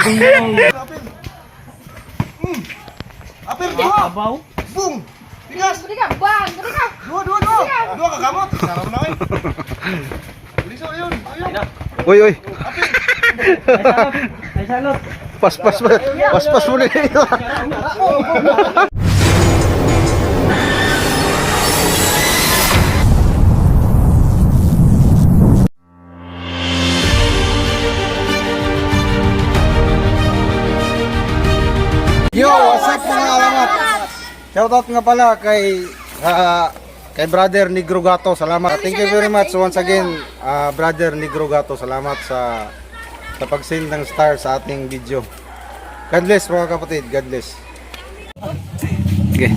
Apir. Apir, dua. Abaw. Boom. Bigas. Beri ka, bang, beri ka. Dua, dua, dua. Dua ka kamot. Sarap na eh. Liso yun. Ayun. Uy, uy. Ay, salot. Paspas mo. Paspas mo na ito. Yo, what's up mga alamat? Shoutout nga pala kay kay Brother Negro Gato. Salamat. Thank you very much once again, Brother Negro Gato. Salamat sa pag-send ng star sa ating video. God bless mga kapatid. God bless. Okay.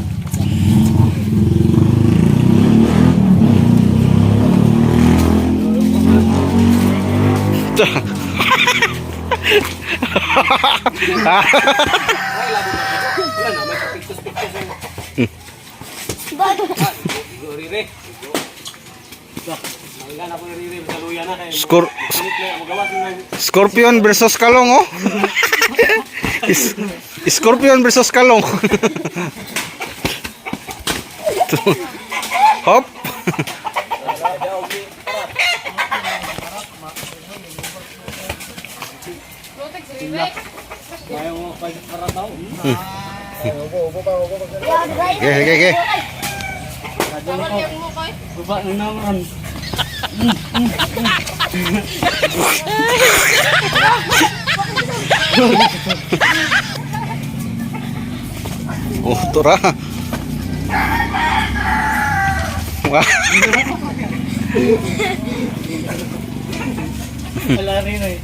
Scorpion versus Kalong oh. Scorpion versus Kalong. Hop. Okay, okay, okay. Baba na naman. Oh, tura. Wah. Wala rin eh.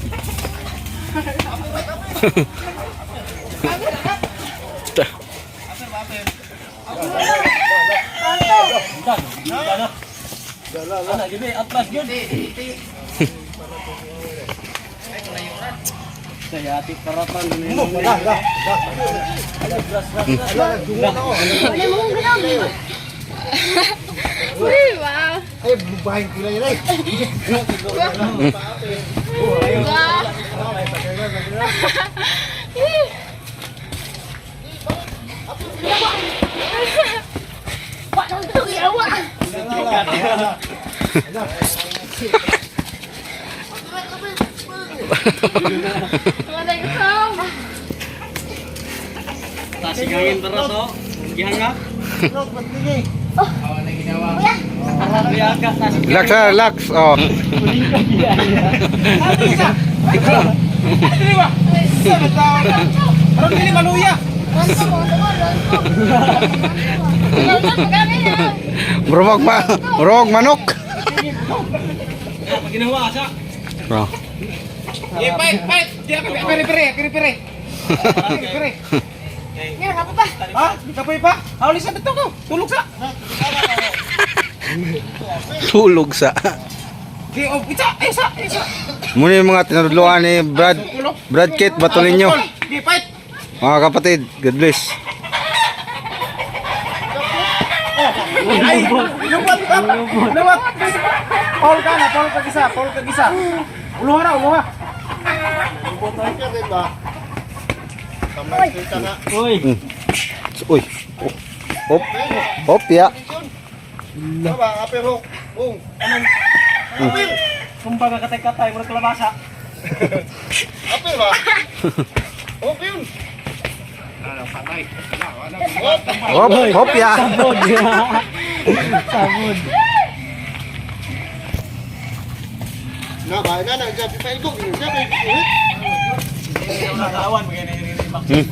Uy, wow. Ay, bubahin ko lang yun eh. Wow. Waalaikumsalam. Tasigangin para to. Gihangak. Relax, ah, relax. Oh. Parang dili maluya. Ronto, ronto, ronto. Ronto, pagkami na. Murog ma, murog manok. Ginawa asa. Bro. Eh, fight, fight. Di ako, pere, pere, pere, pere. Pere. Ngayon, apa pa? Ha? Di ka pa ipa? Hawli sa dito ko. Tulog sa. Tulog sa. Di, oh, isa, isa, isa. Muna yung mga tinudluan ni Brad Brad Kit Batolinyo. Di, fight. Mga kapatid, God bless. Ay, lumot, lumot. Paul ka na, Paul ka gisa, Paul ka gisa. Uluha na, uluha. Uy. Uy. Hop. Hop ya. Kumbaga katay-katay murag kalabasa. Hop, hop ya. Sabod. Sabod. Nakawan mga boxing.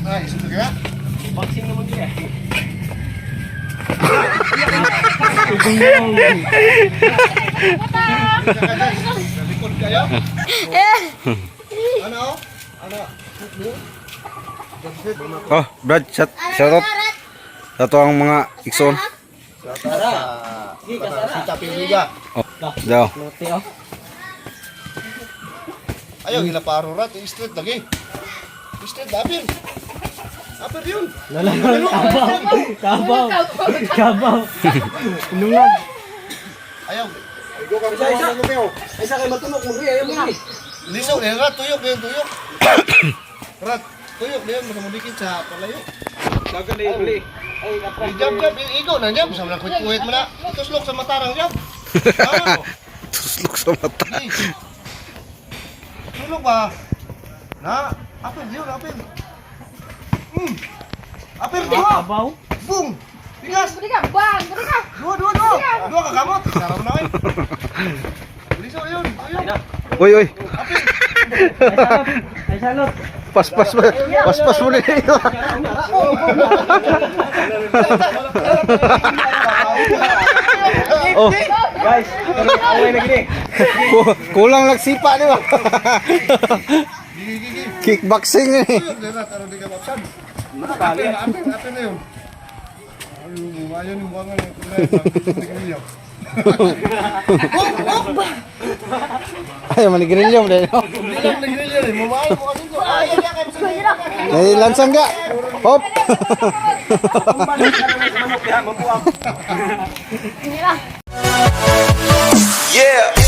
Boxing naman kaya. Oh, Brad, shout, shout out. Sa to ang mga ikson. Oh, daw. Lote oh. Ayaw, gilaparo rat, street lagi. Street, apir. Apir yun. Kabaw. Kabaw. Kabaw. Nungag. Ayaw. Isa isa. Isa kay matunok mo ayaw mo. Lisaw, nila, tuyok, yun, tuyok. Rat, tuyok na yun, basta mudikit sa palayo. Dagan na yung uli. Jab, jab, igo na jab. Sa mga kuwit-kuwit mo na. Tuslok sa mata ng jab. Tama mo. Tuslok sa mata. Tulog ba? Na, apil yun, apil. Apil, duha. Kabaw. Boom! Tigas! Budi ka, bang, budi ka. Dua, dua, dua! Dua ka kamot! Sarap na kayo. Liso yun, yun. Uy, uy. Ay, salot. Paspas mo. Paspas mo na ito. Oh, Guys, away na gini. kulang lang sipa, di ba? Gigi, gigi. Kickboxing eh. Yun, dira, taro di ka mapsan. Apil, apil, apil na yun. Ayun, ayun yung buwangan yung kulay. Ay, manigrilyo mo dahil. Hindi lang nagrilyo eh. Mumayo mo kasi ito. Ay, ay, ay, ay, Ay, lansang ka. Hop. Hindi na. Yeah.